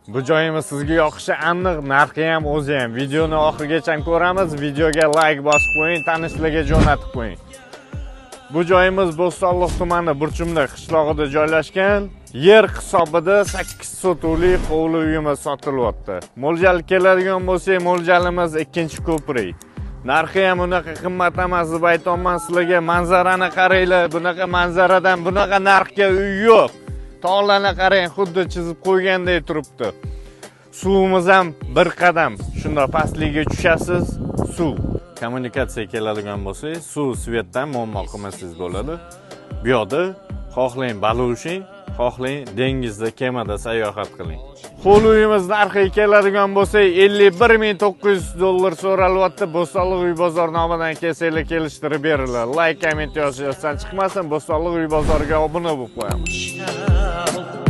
Bu joyimiz sizga yoqishi aniq, narxi ham, o'zi ham. Videoni oxirigacha ko'ramiz. Videoga layk bosib qo'ying, tanishlarga jo'natib qo'ying. Bu joyimiz Bo'stonliq tumani Burchumda qishlog'ida joylashgan. Yer hisobida 8 sotuvli hovli uyimiz sotilyapti. Mo'ljal keladigan bo'lsak, mo'ljalimiz ikkinchi ko'prik. Narxi ham unaqa qimmat emas deb aytyapman sizlarga. Manzarani qaranglar, bunaqa manzaradan bunaqa narxga uy yo'q. Tog'larni qarang, xuddi chizib qo'ygandek turibdi. Suvimiz ham bir qadam. Shunda pastligiga tushasiz, suv. Kommunikatsiya keladigan bo'lsak, suv, свет dan muammo qilmasangiz bo'ladi. Bu yoqda xohlang baliq ushlang, xohlang dengizda kemada sayohat qiling. Hovli uyimiz narxiga keladigan bo'lsak, 51 900 dollar so'ralyapti. Bo'stonliq uy bozor nomidan kelsanglar, kelishtirib beriladi. Layk, komment yozishdan chiqmasin. Bo'stonliq uy bozoriga obuna bo'lib qo'yamiz.